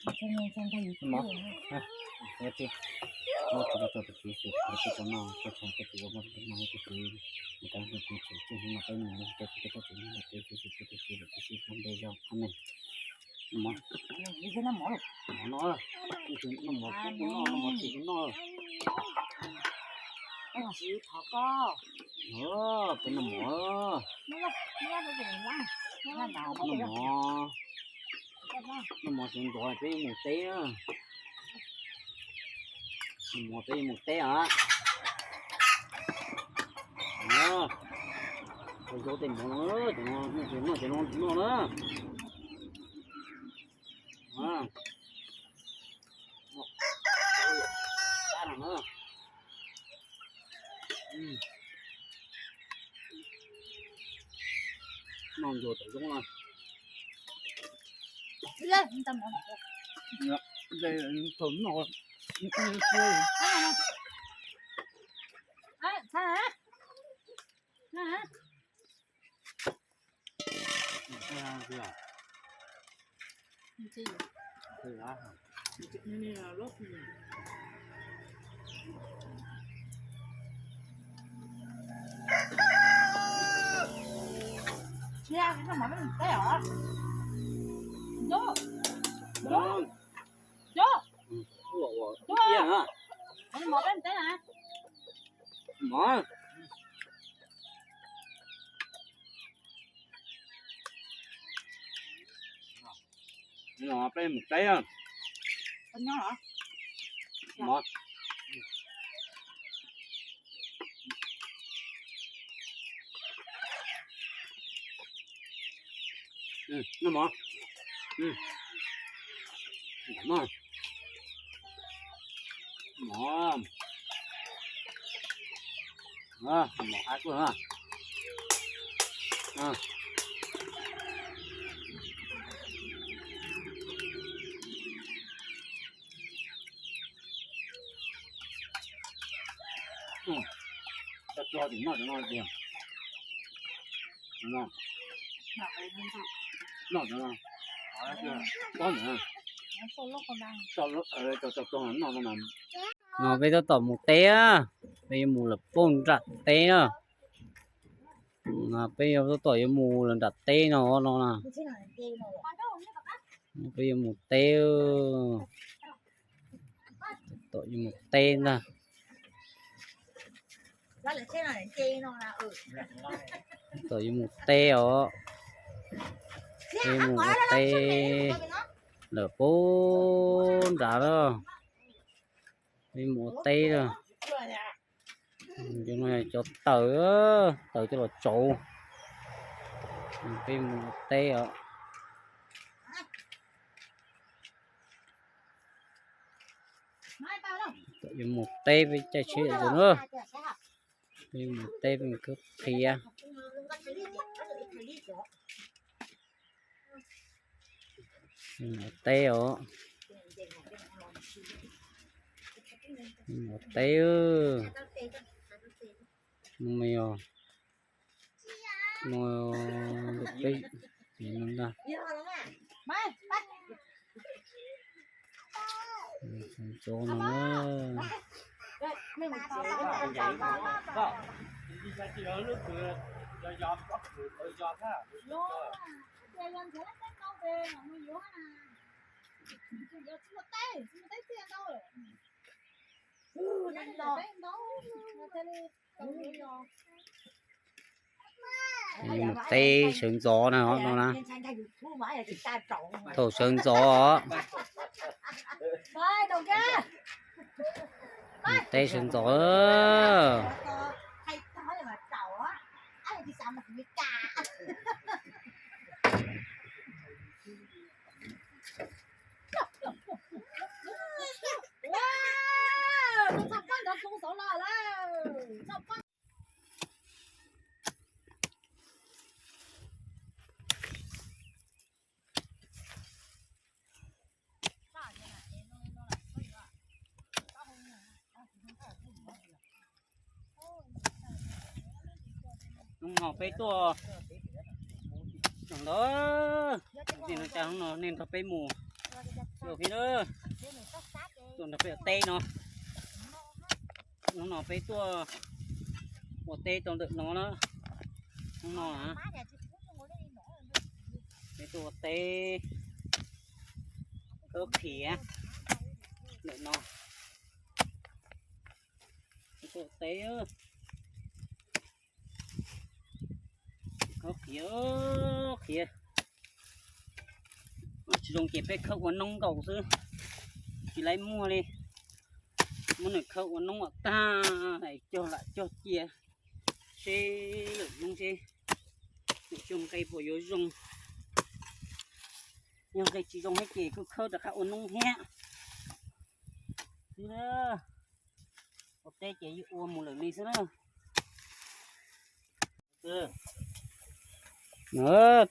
Mov no, mov no, mov no, peb noj mov, noj mov, noj mov sawv ntxov peb yuav mus teb na. Noj mov peb yuav mus teb os. Zaub tej mov no, noj ces noj ces noj na. Noj ncua tom zoo na. Peb mus teb. Mov. Noj mov. Mov. Mov qab tuaj na. Tso tim noj cov no tiag. Noj cov no. Noj no peb tab tom mus teb, peb yuav mus lawm pem nram teb na. Peb tab tom yuav mus lawm nram teb no no na. Peb yuav mus teb, tab tom yuav mus teb ntag. Tab tom yuav mus teb os. Peb mus ua teb lawm pem nrad lawm. Peb mus ua teb lawm. Cov no cov taws, taws coj los tsauv. Peb mus ua teb os. Yuav mus teb peb caij tsheb tus na. Peb mus teb peb mus khwb qhia. Mus teb os. Mus teb. No mas yog, no peb no ntag. Tso no. Mus teb sawv ntxov na no na. Thaum sawv ntxov os. Mus teb sawv ntxov. Hnub no peb tuaj ntawd, hnub no nej nrog peb mus Tuaj peb ua teb no, hnub no peb tuaj ua teb rau ntawm no na. Hnub no peb tuaj ua teb khawb qhiav ntawm no. Peb tuaj ua teb khawb qhiav, qhiav tsis zoo ces peb khawb ua noob nkaus xwb, tsis laib muag li. Muab nws khawb ua noob ua tag, cog lam cog cia seb lwm hnub seb nws xyoo nqe puas yuav zoo. Yog nqe tsis zoo thiab ces kuj khawb rov qab ua noob thiab. Xwb, ua teb ces yeej ua mus lawm li xwb na.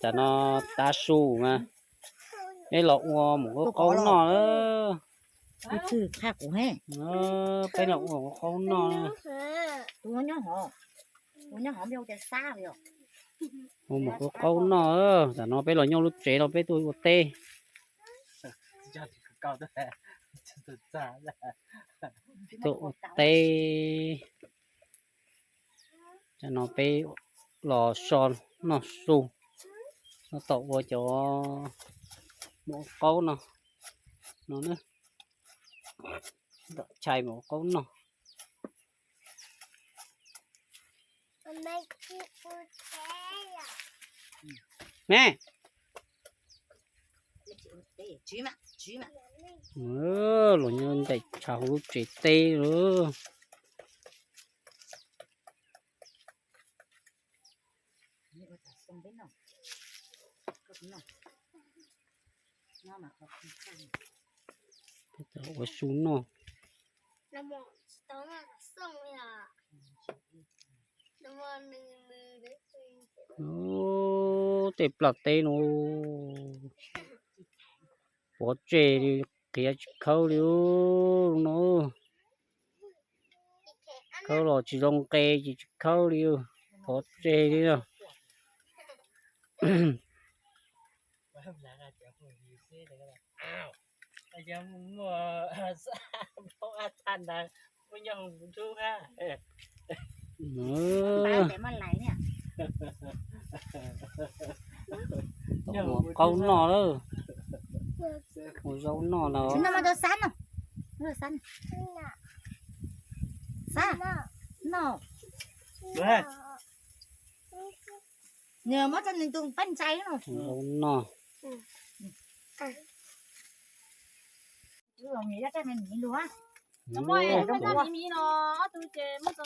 Tam no tav su mas peb los ua mus ua qaub noj. Peb los ua ua qaub noj. Ua mus ua qaub noj. Tam no peb los nyob lub tsev no peb tuaj ua teb. Tuaj ua teb. Tam no peb los so noj su, tab tom ua cov mus ua qaub no, no na, tab tom chais mus ua qaub noj. Me, los nyob ncaim tshav hauv lub tsev teb lawm. Ua su noj. Tej plam teb no pov tseg li, qhiav tsis khawb li no. Khawb los tsis zoo nqe ces tsis khawb li, pov tseg li na. Ua qaub noj lawm, ua zaub noj na. Zaub noj.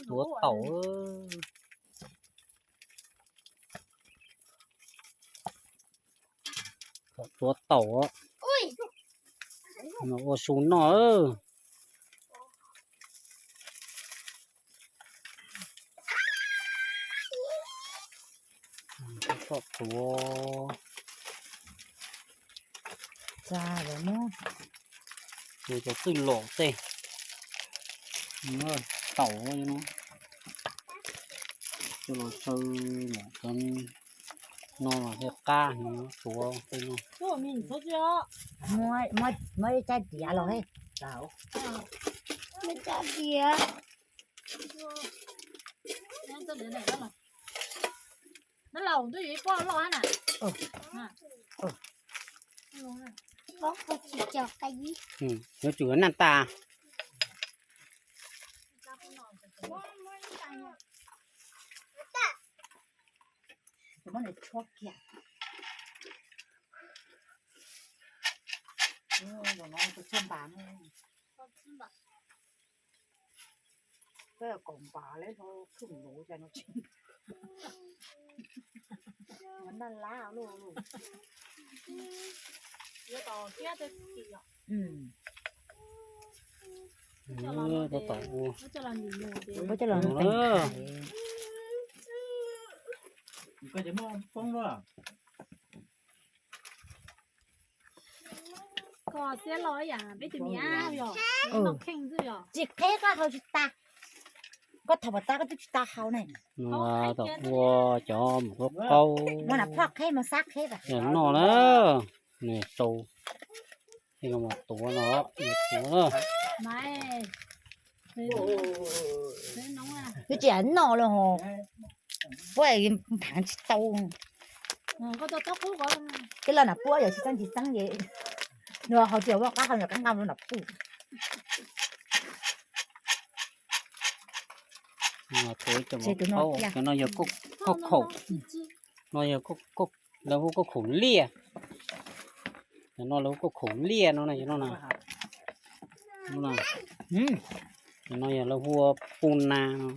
Tuav taum. Tuav taum, ua su noj. Tuav, tuav cov txwj lom tej, taum no, coj los saw, no los thiaj qab, tuav tej no. Muab ib rab diav los. Yuav tsum naj tas. Peb kom npav leb hlo khwj luv cas no tsis naj lab loj. Tab tom ua, ua coj los nqeeb. Koj xiab los yam peb tus niam yog, noj kheej xwb yog. Tsis qheb koj haus tsis tas, koj thaum pom tas koj twb tsis tau haus ne. Tab tom ua cov mus ua qaub. Muab lam phoj qheb mus xab qheb noj na. Nws sau Ces los tuav no, tuav na. Twb tsis noj lawm hos, puab thav tsis tau. Twb los nram puab yog tsis txeeb tsis txeeb ces nws ho tsis ua qab hau, nws qab nqa nram puab. Cov no yog kauj khaum, no yog lawv hu kauj khaum liaj. Cov no lawv hu kauj khaum liaj no na, cov no na. Cov no yog lawv hu ua pu na no.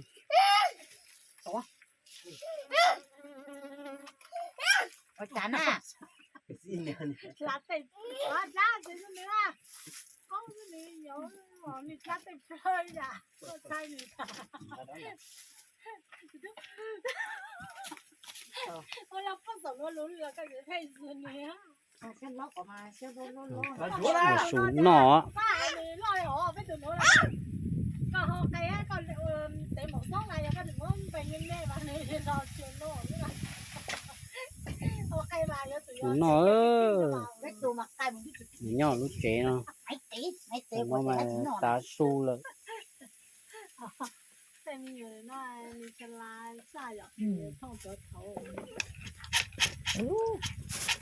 Su noj. Su noj. Nyob lub tsev no, no mas tav su lawm.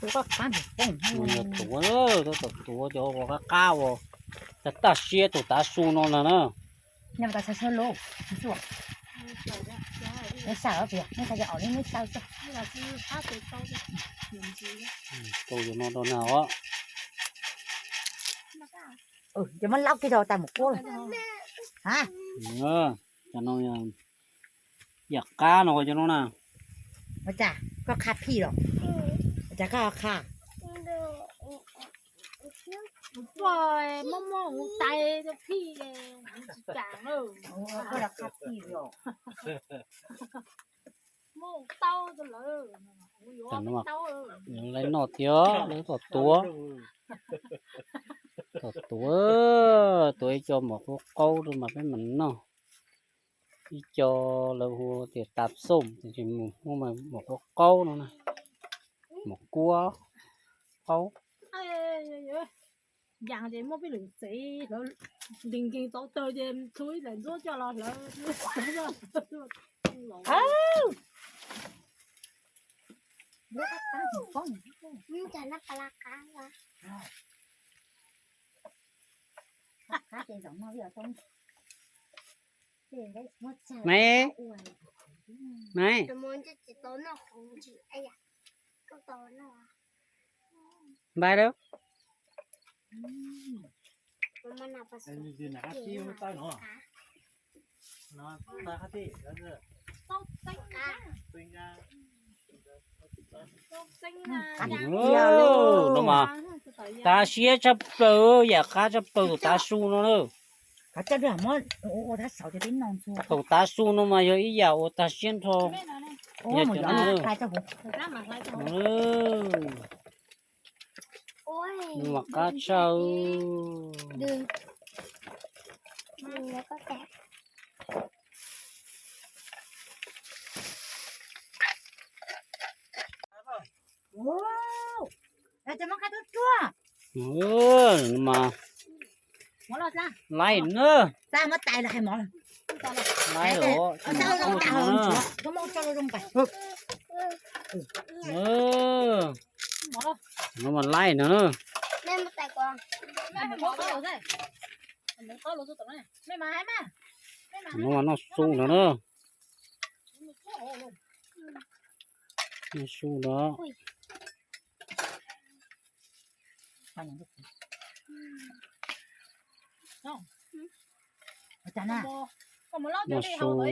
Tuav, tuav, tuav cov uas qab qab uas tag siab thaum tav su no na na. Tau cov no rau na os. Ces muab laub kiag rau tas mus kuab lawm. Cov no yam qab no cov no na. Ua cas koj qha phij los? Ua cas koj qha? Koj los qha phij os. Lawv noj thiab, lawv tuav, tuav, tuav, tuav ib co mov qaub qaub rau mas peb mam noj. Ib co lawv hu tias tas xom, tiam sis mus hu mas mov qaub qaub no na, mov kuab qaub. Yam ces muaj peb lwm tsev hlawv, nkees nkees txaus tawg ces txhua ib daim ntsuab coj los hlawv. Maiv, Maiv, npaj lawm. No mas tav siab tshaj plaws, yam qab tshaj plaws tus tav su no na. Tus tav su no mas yog ib yam uas tag siab nrho. Yog cov no, no mas qab tshaj. Mas laij na. Laij los. No mas laij no. No mas noj su no na. Noj su no. Noj su na.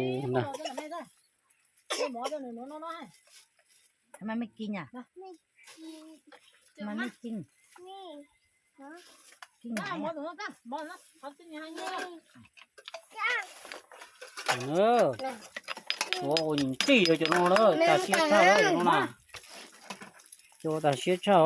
Ua ua ntsij cov no na, tag siab tshaj cov no na. Cov tag siab tshaj.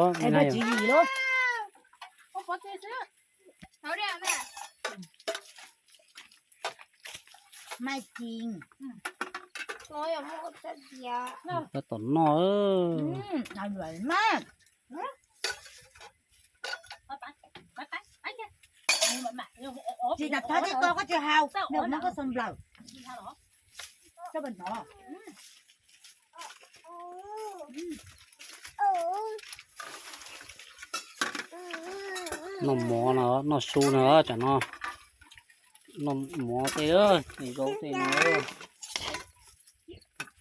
Tab tom noj. Tsis tas thab tib ko koj tsis haus, nws muab koj xav nplawm. Koj puas hnov? Noj mov no, noj su no, tsam no noj mov tej, tej zaub tej no.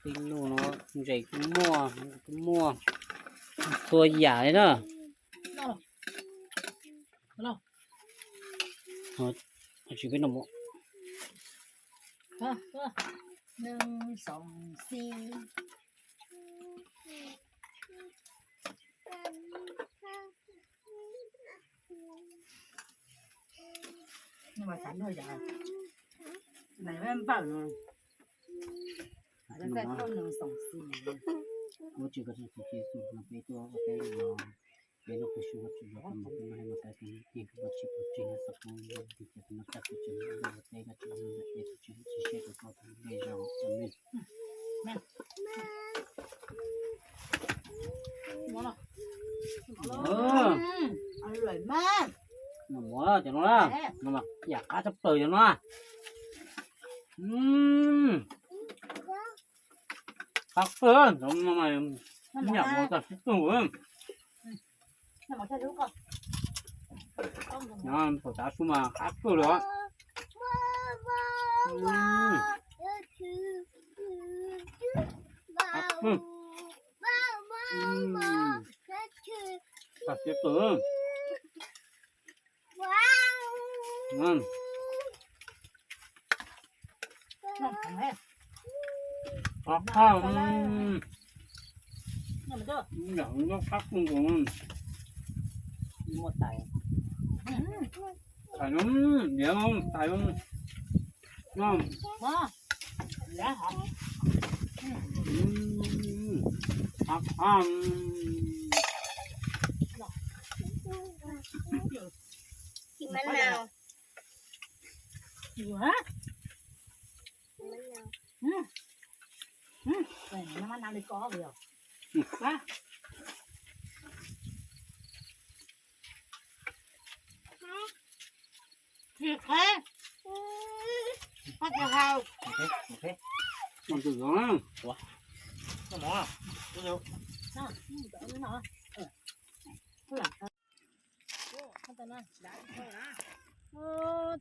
Tib lub no, ntses kuj muaj, kuj muaj, txhua yam li na. Tsis peb noj mov. Noj mov cov no na, no mas yam qab tshaj plaws cov no. Qab kawg, cov no mas nyam mov tas sib tug. Thaum tav su mas qab kawg li os. Qab kawg. Qab, qab kawg. Tais no, diav no, tais no.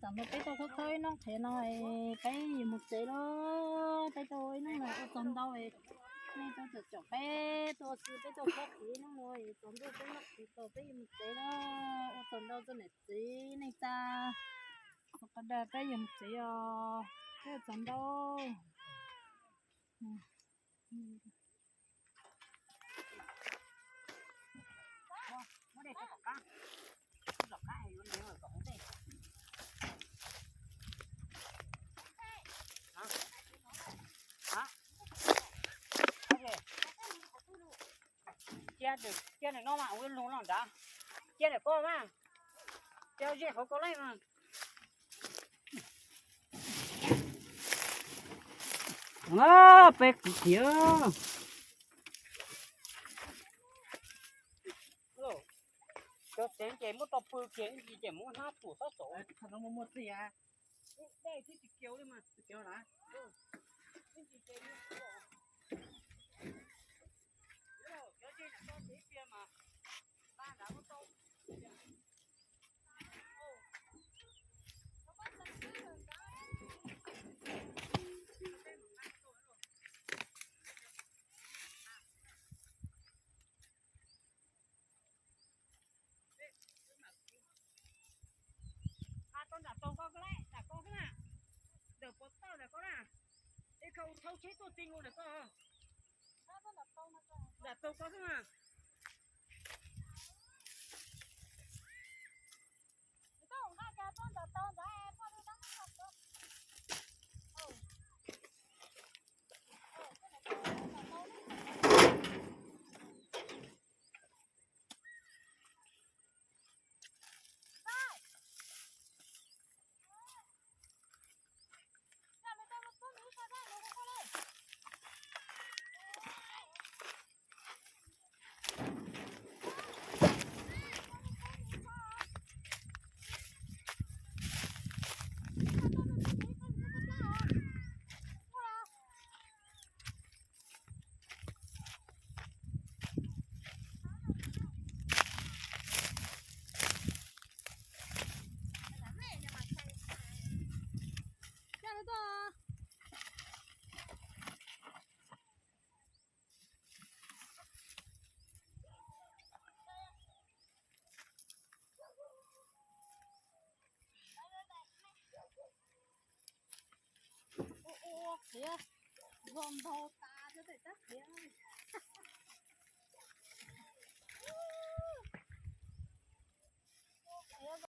Tam no peb tau thawb thawb ib hnub qhev no es peb yuav mus tsev lawm. Peb tau ib hnub no ua tsaug ntau, nej tau caum peb tuaj ua si, peb tau thawb qhev ib hnub no es tsaus ntuj peb noj qhev tau peb yuav mus tsev lawm. Ua tsaug ntau txog niam txiv neej tsa, txog qhov dag peb yuav mus tsev os, peb ua tsaug ntau. Cia nws no mas ua lug no nrad, cia nws koj mas, cia zej qhov koj leej mas. Peb kwv khiav. Cov tsev ces muab tau pw kiag ib ntsis ces muab hnab tuam xob txaus. Dej twb tsis kiau li mas tsis kiau lawm. Tau nram taug koj, nram koj na, ntawm puas tawj ntawm koj na, es khaws thauj tsheb tuaj txi nkaus ntawm koj. Nram taug koj xwb mas. qiav, vog ntaug tas rau tej rab qiav.